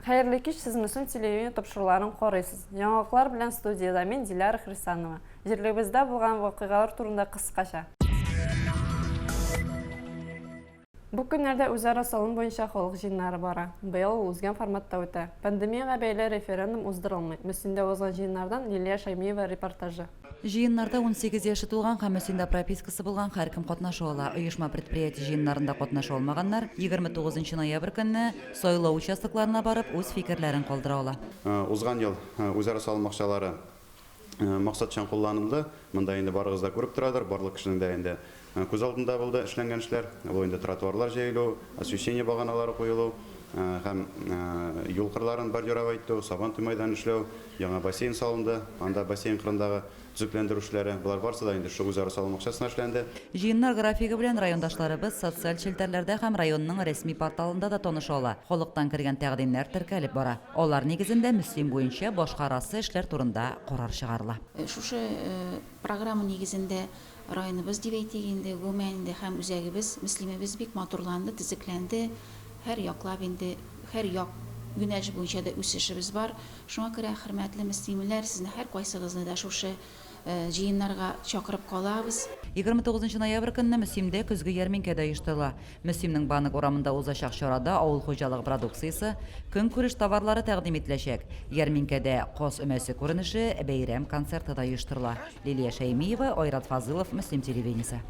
Хәерле кич, сез Мөслим телевидение тапшыруларын карыйсыз. Яңалыклар белән студиядә мин, Диляра Хрисанова. Җирлегебездә булган вакыйгалар турында кыскача. Бу көннәрдә үзара салым буенча халык җыеннары бара. Быел ул үзгән форматта үтә. Пандемиягә бәйле референдум уздырылмый. Мөслимдә узган җыеннардан Лилия Шәймиева репортажы. Җыеннарда 18 яше тулган һәм Мөслимдә пропискасы булган һәркем катнаша ала. Оешма-предприятие җыеннарында катнаша алмаганнар 29 нчы ноябрь көнне сайлау участокларына барып үз фикерләрен калдыра ала. Узган ел үзара салым акчалары максатчан кулланылды. Монда инде барыгыз да күреп торадыр, барлык кешенең дә инде күз алдында булды эшләнгән эшләр. Бу инде тротуарлар җәелү, освещение баганалары куелу һәм юл кырларын бордюровать итү, Сабантуй мәйданын эшләү, яңа бассейн салынды, анда бассейн кырындагы төзекләндерү эшләре, болар барысы да инде шушы үзара салым акчасына эшләнде. Җыеннар графигы белән райондашларыбыз социаль челтәрләрдә һәм районның рәсми порталында да таныша ала. Халыктан кергән тәкъдимнәр теркәлеп бара. Алар нигезендә Мөслим буенча башкарасы эшләр турында карар чыгарыла. Шушы программа нигезендә районыбыз дип әйтик инде, гомумән инде һәм үзәгебез, Мөслимебез бик матурланды, төзекләнде. Һәр яклап инде, һәр як юнәлеш буенча да үсешебез бар. Шуңа күрә, хөрмәтле мөслимлеләр, сезне һәркайсыгызны да шушы җыеннарга чакырып калабыз. 29 ноябрь көнне Мөслимдә көзге ярминкә дә оештырыла. Мөслимнең Банк урамында узачак чарада авыл хуҗалыгы продукциясе, көнкүреш товарлары тәкъдим ителәчәк. Ярминкәдә Каз өмәсе күренеше, бәйрәм концерты да оештырыла. Лилия Шәймиева, Айрат Фазылов, Мөслим телевидениесе.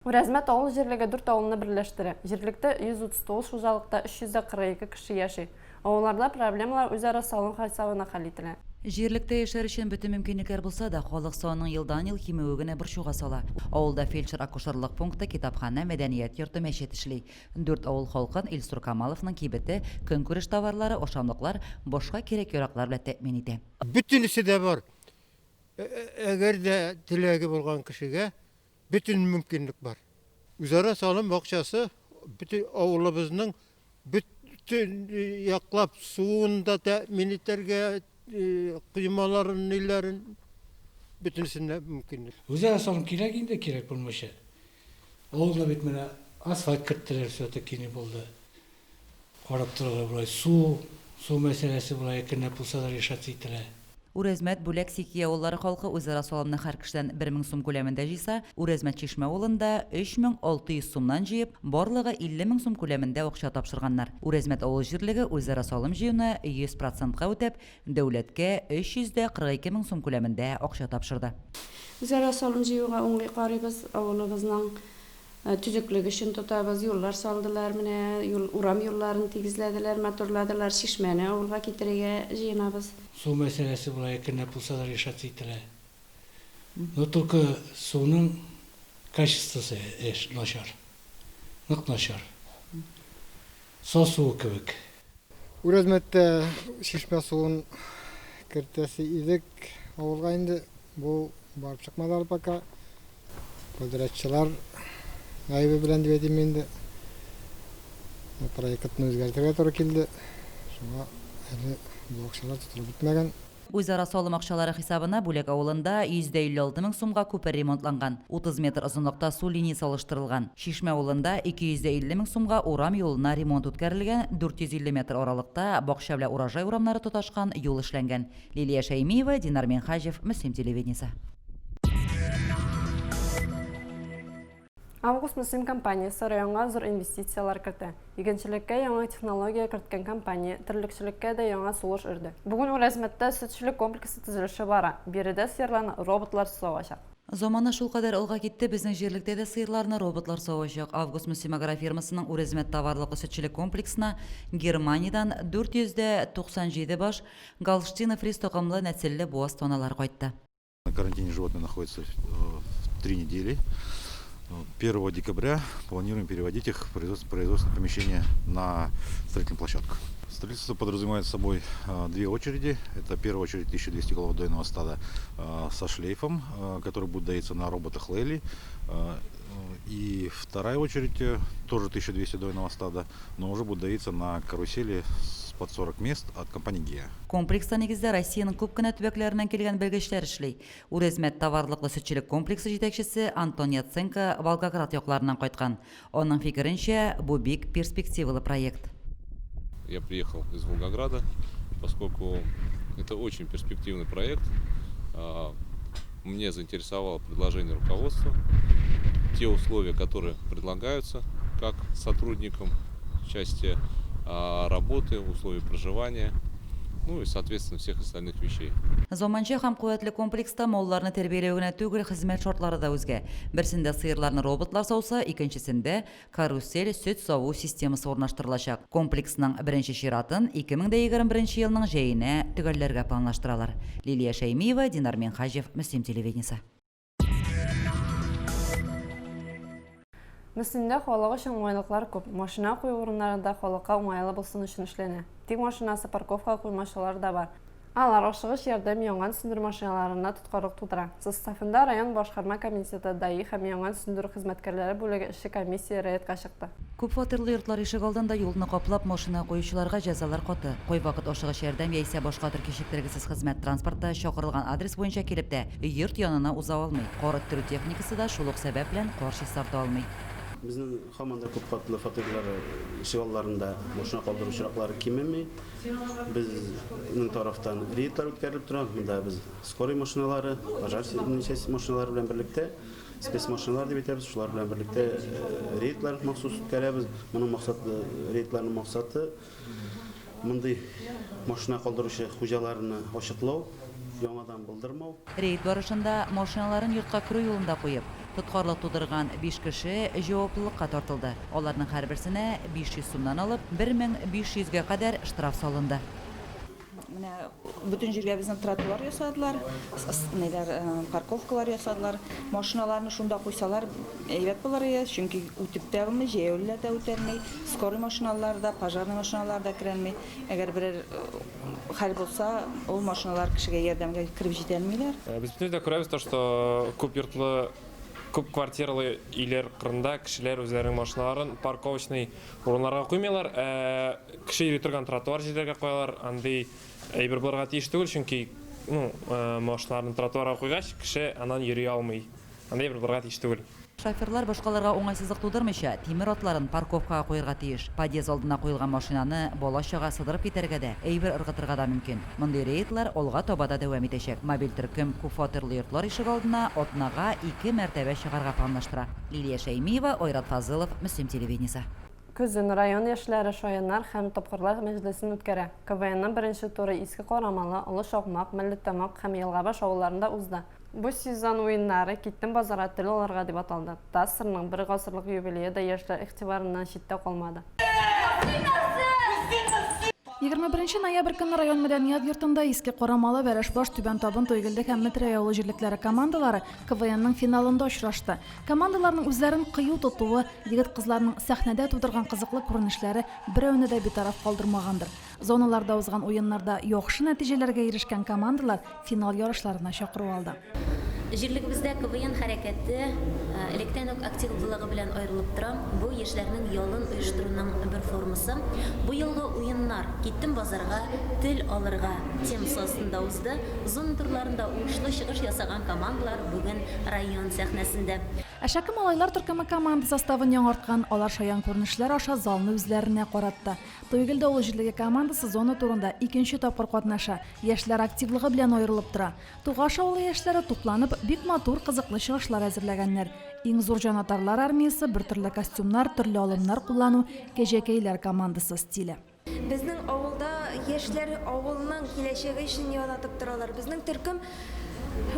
Үрәзмәт авыл җирлеге дүрт авылны берләштерә. Җирлектә 139 хуҗалыкта 342 кеше яши. Авылларда проблемалар үзара салым хисабына хәл ителә. Җирлектә яшәр өчен бөтен мөмкинлекләр булса да, халык санының елдан-ел кимүе генә борчуга сала. Авылда фельдшер-акушерлык пункты, китапханә, мәдәният йорты, мәчет эшли. Дүрт авыл халкын Илсур Камаловның кибете көнкүреш товарлары, ашамлыклар, башка кирәк-яраклар белән тәэмин итә. Бөтенесе дә бар. Әгәр дә теләге булган кешегә бөтен мөмкинлек бар. Үзара салым акчасы бөтен авылыбызның бөтен яклап суын да тәэмин итәргә, коймаларын, ниләрен, бөтенесенә мөмкинлек. Үзара салым кирәк инде, кирәк булмыйча. Авылда бит менә асфальт керттеләр, все-таки ни булды. Карап торалар болай, су, су мәсьәләсе болай әкренләп булса да решаться ителә. Үрәзмәт, Бүләк, Сики авыллары халкы үзара салымны һәр кешедән 1000 сум күләмендә җыйса, Үрәзмәт Чишмә авылында 3600 сумнан җыеп, барлыгы 50 мең сум күләмендә акча тапшырганнар. Үрәзмәт авыл җирлеге үзара салым җыюны 100 процентка үтәп, дәүләткә 342 мең сум күләмендә акча тапшырды. Үзара салым җыюга уңай карыйбыз, авылыбызның Төзеклек өчен тотабыз. Юллар салдылар менә, юл, урам юлларын тигезләделәр, матурладылар. Чишмәне авылга китерергә җыенабыз. Су мәсьәләсе болай әкренләп булса да решаться ителә. Но только суның качествосы эш начар. Нык начар. Саз суы кебек. Үрәзмәттә чишмә суын кертәсе идек авылга инде. Бу барып чыкмады әле пока. Подрядчылар гаебе белән дип әйтим инде. Проектны үзгәртергә туры килде. Шуңа әле бу акчалар тотылып бетмәгән. Үзара салым акчалары хисабына Бүләк авылында 156 мең сумга күпер ремонтланган, 30 метр озынлыкта су линиясе алыштырылган. Чишмә авылында 250 мең сумга урам юлына ремонт үткәрелгән, 450 метр аралыкта Бакча белән Урожай урамнары тоташкан юл эшләнгән. Лилия Шәймиева, Динар Минһаҗев, Мөслим телевидениесе. Август Мөслим компаниясе районга зур инвестицияләр кертә. Игенчелеккә яңа технология керткән компания терлекчелеккә дә яңа сулыш өрде. Бүген Үрәзмәттә сөтчелек комплексы төзелеше бара. Биредә сыерларны роботлар савачак. Замана шулкадәр алга китте, безнең җирлектә дә сыерларны роботлар савачак. Август Мөслим агрофирмасының Үрәзмәт товарлыклы сөтчелек комплексына Германиядән 497 баш Голштино-фриз токымлы нәселле буаз таналар кайтты. На карантине животные находятся 3 недели. 1 декабря планируем переводить их в производственное помещение на строительную площадку. Строительство подразумевает собой две очереди. Это первая очередь 1200 голов дойного стада со шлейфом, который будет доиться на роботах Лely. И вторая очередь тоже 1200 дойного стада, но уже будет доиться на карусели с под 40 мест от компании ГЕА. Комплекста нигездә Россиянең күп кенә төбәкләреннән килгән белгечләр эшли. Үрәзмәт товарлыклы-сөтчелек комплексы җитәкчесе Антон Яценко Волгоград якларыннан кайткан. Аның фикеренчә, бу бик перспективалы проект. Я приехал из Волгограда, поскольку это очень перспективный проект. Мне заинтересовало предложение руководства, те условия, которые предлагаются как сотрудникам в части работы, условий проживания, ну и, соответственно, всех остальных вещей. Заманча һәм куәтле комплекста малларны тәрбияләү генә түгел, хезмәт шартлары да үзгә. Берсендә сыерларны роботлар сауса, икенчесендә карусель сөт саву системасы урнаштырылачак. Комплексның беренче чиратын 2021 елның җәенә төгәлләргә планлаштыралар. Лилия Шәймиева, Динар Минһаҗев, Мөслим телевидениесе. Мөслимдә халык өчен уңайлыклар күп. Машина кую урыннары да халыкка уңайлы булсын өчен эшләнә. Тик машинасы парковкага куймаучылар да бар. Алар ашыгыч ярдәм янгын сүндерү машиналарына тоткарлык тудыра. Составында район башкарма комитеты, даи һәм янгын сүндерү хезмәткәрләре бүлеге эшче комиссия рейдка чыкты. Күп фатирлы йортлар ишегалдында юлны каплап машина куючыларга җәзалар каты. Кайвакыт ашыгыч ярдәм яисә башка төр кичектергесез хезмәт транспорты чакырылган адрес буенча килеп тә, йорт янына уза алмый. Кар өттерү техникасы да шул ук сәбәп белән кар чистарта алмый. Безнең һаман да күпкатлы фатирлар ишегалларында машина калдыру очраклары кимеми. Безнең тарафтан рейдлар үткәрелеп тора. Монда без скорый машиналары, пожар машиналары белән берлектә Спецмашиналар дип әйтәбез, шулар белән берлектә рейдлар махсус үткәрәбез. Моның максаты, рейдларның максаты мондый машина калдыручы хуҗаларны ачыклау, яңадан булдырмау. Рейд барышында машиналарын йортка керү юлында куеп, тоткарлык тудырган биш кеше җаваплылыкка тартылды. Аларның һәрберсенә 500 сумнан алып 1500 гә кадәр штраф салынды. Менә бөтен җиргә безнең тротуар ясадылар, ниләр, парковкалар ясадылар. Машиналарны шунда куйсалар, әйбәт булыр иде, чөнки үтеп тә булмый, җәяүлеләр дә үтәлми, скорый машиналар да, пожарный машиналар да керәлми. Әгәр берәр хәл булса, ул машиналар кешегә ярдәмгә кереп җитәлмиләр. Без бөтенебез дә күрәбез то, что күп йортлы, күп квартиралы өйләр кырында кешеләр үзләренең машиналарын парковочный урыннарга куймыйлар, ә кеше йөри торган тротуар җирләргә куялар. Андый әйбер булырга тиеш түгел, чөнки ну, машиналарны тротуарга куйгач, кеше аннан йөри алмый. Андый әйбер булырга тиеш түгел. Шоферлар башкаларга уңайсызлык тудырмыйча, тимер атларын парковкага куерга тиеш. Подъезд алдына куелган машинаны бала-чага сыдырып китәргә дә, әйбер ыргытырга да мөмкин. Мондый рейдлар алга таба да дәвам итәчәк. Мобиль төркем күпфатирлы йортлар ишегалдына атнага ике мәртәбә чыгарга планлаштыра. Лилия Шәймиева, Айрат Фазылов, Мөслим телевидениесе. Көзен район яшьләре Шаяннар һәм тапкырлар мәҗлесен үткәрә. КВНның беренче туры Иске Карамалы, Олы Чакмак, Мәлләтамак һәм Елгабаш авылларында узды. Бу сезон уеннары Киттем базарга тел алырга дип аталды. ТАССРның бер гасырлык юбилее да яшьләр игътибарыннан читтә калмады. 21 ноябрь көнне район мәдәният йортында Иске Карамалы, Вәрәшбаш, Түбән Табын, Тойгелде һәм Метрәй авылы җирлекләре командалары КВНның финалында очрашты. Командаларның үзләрен кыю тотуы, егет-кызларның сәхнәдә тудырган кызыклы күренешләре берәүне дә битараф калдырмагандыр. Зоналарда узган уеннарда яхшы нәтиҗәләргә ирешкән командалар финал ярышларына чакыру алды. Җирлегебездә КВН хәрәкәте электән үк активлыгы белән аерылып тора. Бу, яшьләрнең ялын оештыруның бер формасы. Бу елгы уеннар Киттем базарга тел алырга темасы астында узды. Зона турларында уңышлы чыгыш ясаган командалар бүген район сәхнәсендә. Әшәке малайлар төркеме команда составын яңарткан, алар шаян күренешләр аша залны үзләренә каратты. Тойгелде авыл җирлеге командасы зона турында икенче тапкыр катнаша, яшьләр активлыгы белән аерылып тора. Тугаш авылы яшьләре тупланып, бик матур, кызыклы чыгышлар әзерләгәннәр. Иң зур җанатарлар армиясе, бертөрле костюмнар, төрле алымнар куллану, Кәҗәкәйләр командасы стиле. Безнең авылда яшьләр авылның киләчәге өчен янатып торалар. Безнең төркем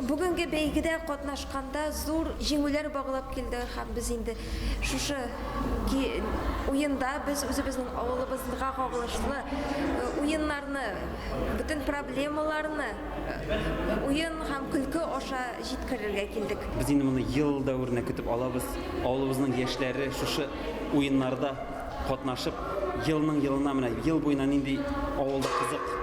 бүгенге бәйгедә катнашканда зур җиңүләр баглап килде һәм без инде шушы уенда без үзебезнең авылыбызга кагылышлы уеннарны, бөтен проблемаларны уен һәм көлке аша җиткерергә килдек. Без инде моны ел дәверенә көтеп алабыз. Авылыбызның яшьләре шушы уеннарда катнашып, елның-елына менә ел буена нинди авылда кызык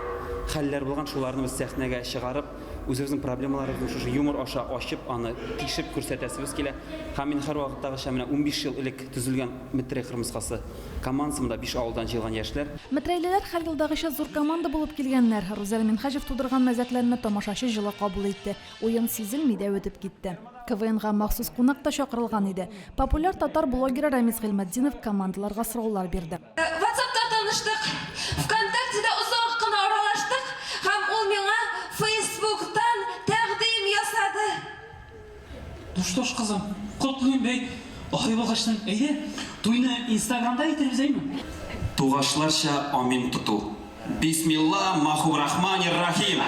хәлләр булган, шуларны без сәхнәгә чыгарып, Үзебезнең проблемаларыбызны шушы юмор аша ачып, аны тишеп күрсәтәсебез килә. Һәм мин һәрвакыттагыча менә 15 ел элек төзелгән Метрәй кырмыскасы командасы, монда биш авылдан җыелган яшьләр. Метрәйлеләр һәр елдагыча зур команда булып килгәннәр. Рүзәл Минһаҗев тудырган мәзәкләрне тамашачы җылы кабул итте. Уен сизелми дә үтеп китте. КВНга махсус кунак та чакырылган иде. Популяр татар блогеры Рамис Гыйльметдинов командаларга сораулар бирде. Ватсапта таныштык, ВКонтактеда озак кына аралаштык һәм ул миңа Фейсбуктан тәкъдим ясады. Ну что ж, кызым, котлыйм, бәй, алай булгачтын, әйдә, туйны Инстаграмда итәрбез, әйме? Тугашларча амин тоту. Бисмилла маху рахмани рахим!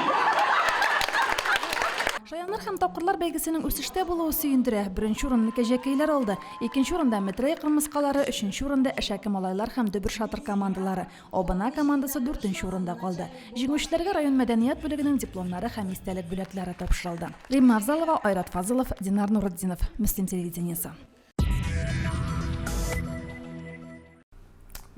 Шаяннар һәм тапкырлар бәйгесенең үсештә булуы сөендерә. Беренче урынны кәҗәкәйләр алды. Икенче урында Метрәй кырмыскалары, өченче урында Әшәке малайлар һәм Дөбер-шатыр командалары. Абына командасы дүртенче урында калды. Җиңүчеләргә район мәдәният бүлегенең дипломнары һәм истәлек бүләкләре тапшырылды. Римма Авзалова, Айрат Фазылов, Динар Нуретдинов. Мөслим телевидениесе.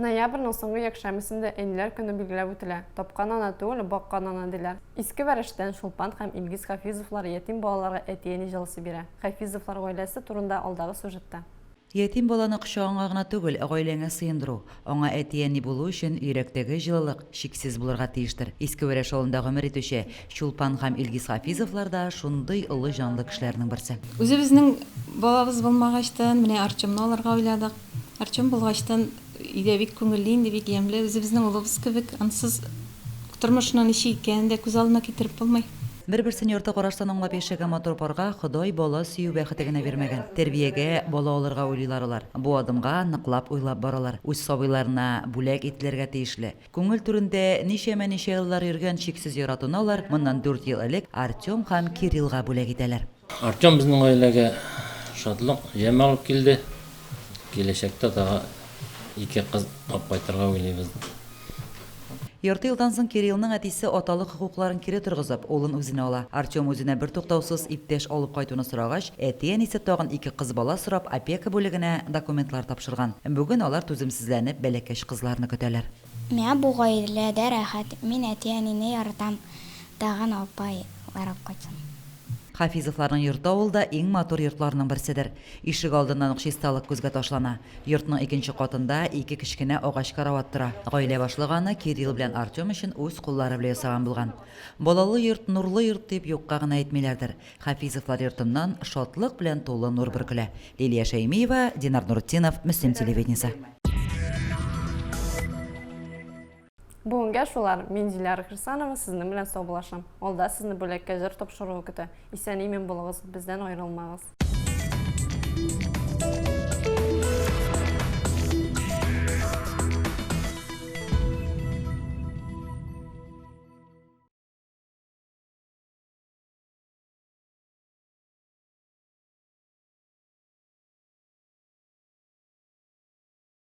Ноябрьнең соңгы якшәмбесендә Әниләр көне билгеләп үтелә. Тапкан ана түгел, баккан ана диләр. Иске Вәрәштән Чулпан һәм Илгиз Хафизовлар ятим балаларга әти-әни җылысы бирә. Хафизовлар гаиләсе турында алдагы сюжетта. Ятим баланы кочагыңа гына түгел, гаиләңә сыендыру, аңа әти-әни булу өчен йөрәктәге җылылык чиксез булырга тиештер. Иске Вәрәш авылында гомер итүче Чулпан һәм Илгиз Хафизовлар да шундый олы җанлы кешеләрнең берсе. Үзебезнең балабыз булмагачтан, менә Артемны алырга уйладык. Артем булгачтан өйдә бик күңелле инде, бик ямьле, үзебезнең улыбыз кебек. Ансыз тормышның ничек икәнен дә күз алдына китереп булмый. Бер-берсен ярты караштан аңлап яшәгән матур парга Ходай бала сөю бәхете генә бирмәгән. Тәрбиягә бала алырга уйлыйлар алар. Бу адымга ныклап уйлап баралар. Үз сабыйларына бүләк ителергә тиешле. Күңел түрендә ничәмә-ничә еллар йөргән чиксез яратуны алар моннан дүрт ел элек Артем һәм Кириллга бүләк итәләр. Артем безнең гаиләгә шатлык, ямь алып килде. Киләчәктә тагы ике кыз алып кайтырга уйлыйбыз. Ярты елдан соң Кириллның әтисе аталык хокукларын кире торгызып, улын үзенә ала. Артем үзенә бертуктаусыз иптәш алып кайтуны сорагач, әти-әнисе тагын ике кыз бала сорап опека бүлегенә документлар тапшырган. Бүген алар түземсезләнеп бәләкәч кызларны көтәләр. Миңа бу гаиләдә рәхәт. Мин әти-әнине яратам. Тагын апайлар алып кайтсам. Хафизовларның йорты авылда иң матур йортларның берседер. Ишек алдыннан ук чисталык күзгә ташлана. Йортның икенче катында ике кечкенә агач карават тора. Гаилә башлыгы аны Кирилл белән Артем өчен үз куллары белән ясаган булган. Балалы йорт, нурлы йорт дип юкка гына әйтмиләрдер. Хафизовлар йортыннан шатлык белән тулы нур бөркелә. Лилия Шәймиева, Динар Нуртдинов, Мөслим телевидениесе. Бүгенгә шулар. Мин Диляра Хрисанова сезнең белән саубуллашам. Алда сезне бүләккә җыр тапшыруы көтә. Исән-имин булыгыз, бездән аерылмагыз.